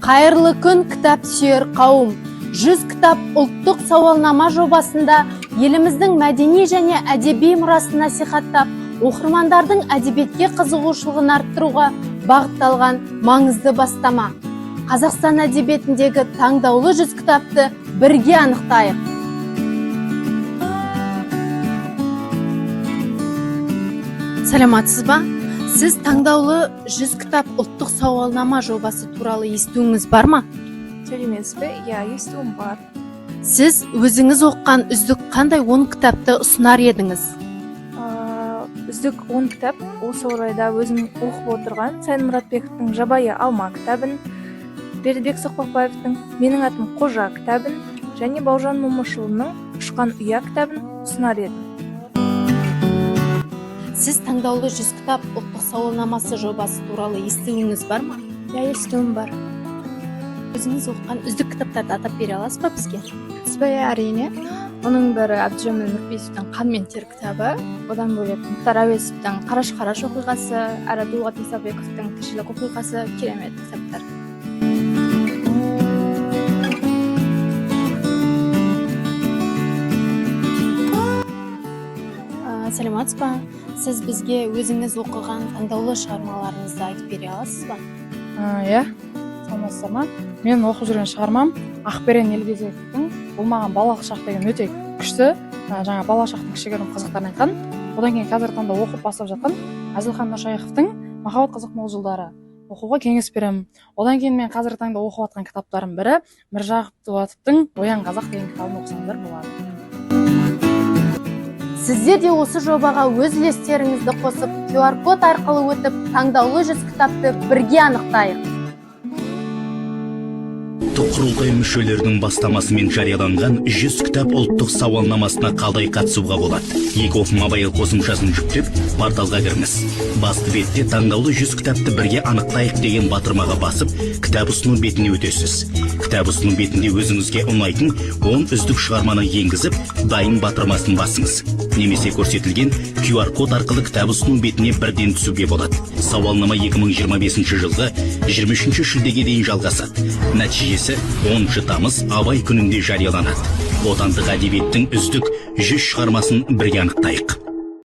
Қайырлы күн, кітап сүйер қауым! 100 кітап ұлттық сауалнама жобасында еліміздің мәдени және әдеби мұрасын насихаттап, оқырмандардың әдебиетке қызығушылығын арттыруға бағытталған маңызды бастама. Қазақстан әдебиетіндегі таңдаулы 100 кітапты бірге анықтайық. Саламатсыз ба? Сіз таңдаулы 100 кітап ұлттық сауалнама жобасы туралы естуіңіз бар ма? Сәлеметсіз бе? Иә, естуім бар. Сіз өзіңіз оқыған үздік қандай 10 кітапты ұсынар едіңіз? Үздік 10 кітап: осы орайда өзім оқып отырған Саян Мұратбековтің «Жабайы алма» кітабын, Бердібек Соқпақбаевтың «Менің атым Қожа» кітабын және Бауыржан Момышұлының «Ұшқан ұя» кітабын ұсынар едім. Сіз таңдаулы 100 кітап ұлттық сауалнамасы жобасы туралы естуіңіз бар ма? Иә, естуім бар. Өзіңіз оқыған үздік кітаптарды атап бере аласыз ба бізге? Иә, әрине. Оның бірі Әбдіжәміл Нұрпейісовтің «Қан мен тер» кітабы, одан бөлек Мұхтар Әуезовтің «Қараш қараш оқиғасы», әрі Дулат Исабековтің «Тіршілік оқиғасы» керемет кітаптар. Саламатсыз ба? Сіз бізге өзіңіз оқыған таңдаулы шығармаларыңызды айтып бере аласыз ба? Иә, саламатсыздар ма? Мен оқып жүрген шығармам Ақберен Елгезековтің «Бұл маған балалық шақ» деген, өте күшті, жаңа балалық шақтың кішігірім қызықтарын айтқан. Одан кейін қазіргі таңда оқып бастап жатқан Әзілхан Нұршайықовтың «Махаббат қызық мол жылдары», оқуға кеңес беремін. Одан кейін мен қазіргі таңда оқып жатқан кітаптарым бірі Міржақып Дулатовтың «Оян, қазақ» деген кітабын оқысаңыздар болады. Сіздер де осы жобаға өз үлестеріңізді қосып, QR код арқылы өтіп, таңдаулы 100 кітапты бірге анықтайық. Ұлттық құрылтай мүшелерінің бастамасымен жарияланған 100 кітап ұлттық сауалнамасына қалай қатысуға болады? eGov Mobile қосымшасын жүктеп, порталға кіріңіз. Басты бетте «Таңдаулы 100 кітапты бірге анықтайық» деген батырмаға басып, кітап ұсыну бетіне өтесіз. Кітап ұсыну бетінде өзіңізге ұнайтын 10 үздік шығарманы енгізіп, «Дайын» батырмасын басыңыз. Немесе көрсетілген QR код арқылы кітап ұсыну бетіне бірден түсуге болады. Сауалнама 2025 жылғы 23 шілдеге дейін жалғасады. Нәтижесі 10 тамыз, Абай күнінде жарияланады. Отандық әдебиеттің үздік 100 шығармасын бірге анықтайық.